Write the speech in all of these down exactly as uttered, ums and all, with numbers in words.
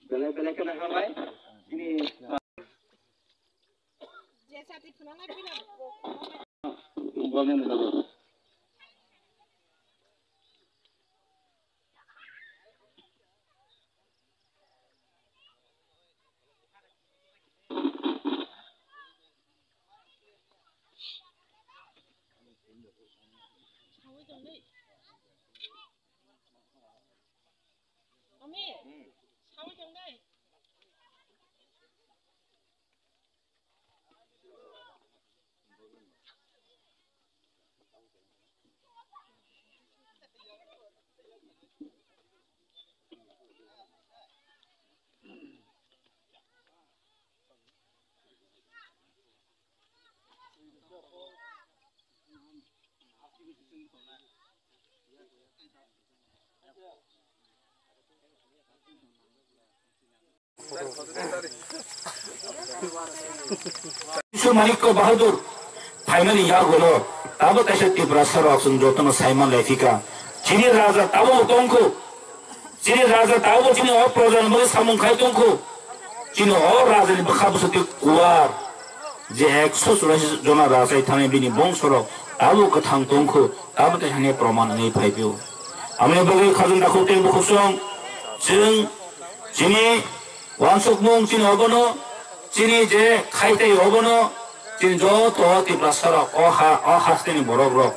Belai belai kheno hambai. Bini Ami, sawi tong dai. Kisu Manikko Bahadur phaimani yagulo tabo kaisa Tiprasa rok chwng jotono saiman lai phika. Chini raja tabo tongkhu. Chini raja tabo chini o proja ni bagwi samung khai tongkhu. Chini o raja ni bwkha bwswk twi kuwar je ekso churashi jona raja thani bini bongso rok tabo kwthang tongkhu. Tabo tei hani proman wngwi phai phio. Amoni bagwi khajang dakhuk tei bukhuk song chwng chini Wansukmung chini obono, chini je khaitei obono, chini joto Tiprasa rok, o ha, o hasteni borok rok,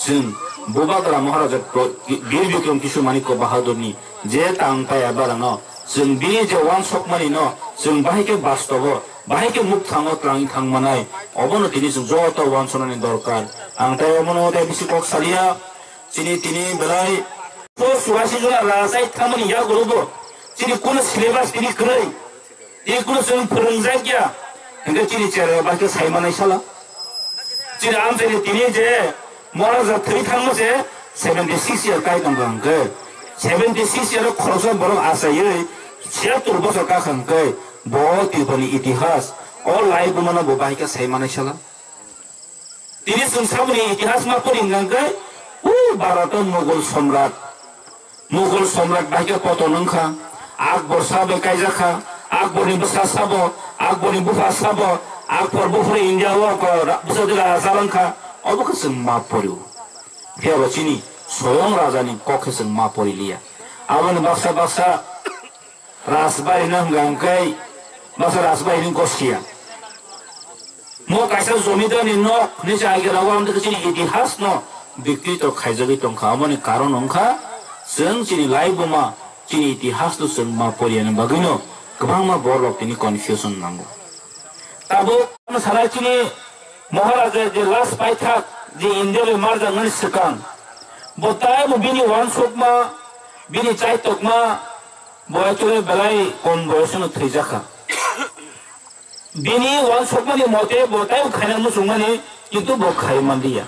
chwng Bubagra Maharaja Pro-, Bir Bikram Kisu Manikko Bahadurni je tang paya barano, chwng bini je wansukmani no, chwng bahai khe bastobo, bahai khe mukthango twlangwi thang manai, obono tini chwng joto wansuknani dorkar. Ang tei obono tei bisi kok salia, chini tini belai, to surasi jora rajai thamani yagulo bo, chini kuno syllabus tini kwrwi. Tei kunu chwng phwrwngjak ya, hwnkhe chini chera bai khe sai manai sala. Chini amchaini tini je Maharaja thwi thangma se seventy six year kai tongkha hwnkhe, seventy six year o khoroksa borok achaiwi chiyattor bosor kakha hwnkhe, bo Tripurani itihas o lai bumano bo bai khe sai manai sala. Tini chwng saboni itihas ma pori hwnkha hwnkhe, o Bharat o Mughal Samrat, Mughal Samrat bai khe poton wngkha, Akbar sabo bai kaijak kha, Akbar ni bwsa sabo, Akbar ni bupha sabo, Akbar buphuru India o ko ra-, bwsa de raja wngkha, obo khe chwng ma porio. Phiya bo chini soyong raja ni kok khe chwng ma pori liya. Aboni baksa baksa Rajbari no hwnka hwnkhe, baksa Rajbari ni gosia. Mo kaisa jomidar ni nok hinwi se agera o, amtwkhe chini itihas no bikrito khaijagwi tongkha. Aboni karon wngkha, chwng chini laibuma, chini itihas no chwng ma poriya ni bagwi no kwbangma borok tini confusion nango. Tabuk ano sanai chini Maharaja je last paithak je India bai marjaknani swkang, bo taibo bini uansukma, bini chaitokma, bo actually belai kom boyosno thwijakha. Bini uansukmani mote bo taibo khaina muchungmani, kintu bo khai manliya.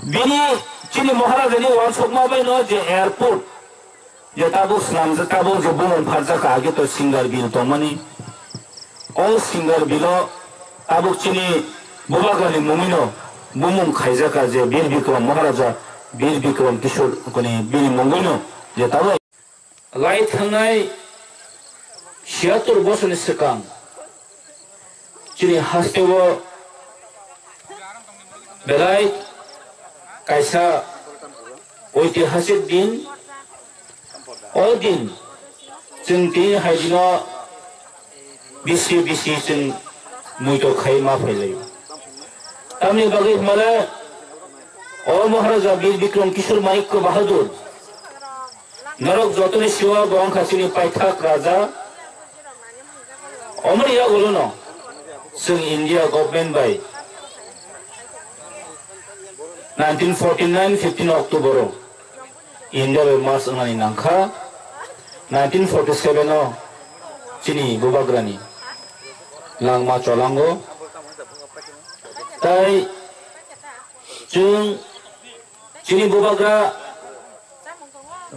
Bini chini Maharajani uansukma bai no je airport, je tabuk swnamjak, tabuk je bumung pharjak kha, age to Singar Bill tongmani. O Singar Bill o tabuk chini Bubagrani mungwino bumung khaijakha je Bir Bikram Maharaja, Bir Bikram Kishore koni bini mungwino je tabuk lai thangnai siyattor bosorni swkang chini hasteo belai kaisa oitihasik din. O din chwng tini hai dino bisi bisi chwng muito khai ma phailaio. Tamni bagwi hwnmale o Maharaja Bir Bikram Kishore Manikya Bahadur, norok jotoni siwa bo wngkha chini paithak raja. Omoni yagulono chwng India government bai nineteen forty nine fifteen October o India bai march wngnani nangkha. Nineteen forty seven o chini Bubagrani langma cholango. Tai chwng chini Bubagra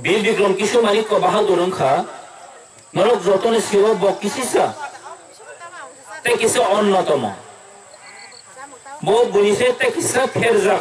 Bir Bikram Kishore Manikya Bahadur wngkha, norok jotoni siwa bo kisisa. Tei kisa onnotomo. Bo buini se tei kisa pherjak.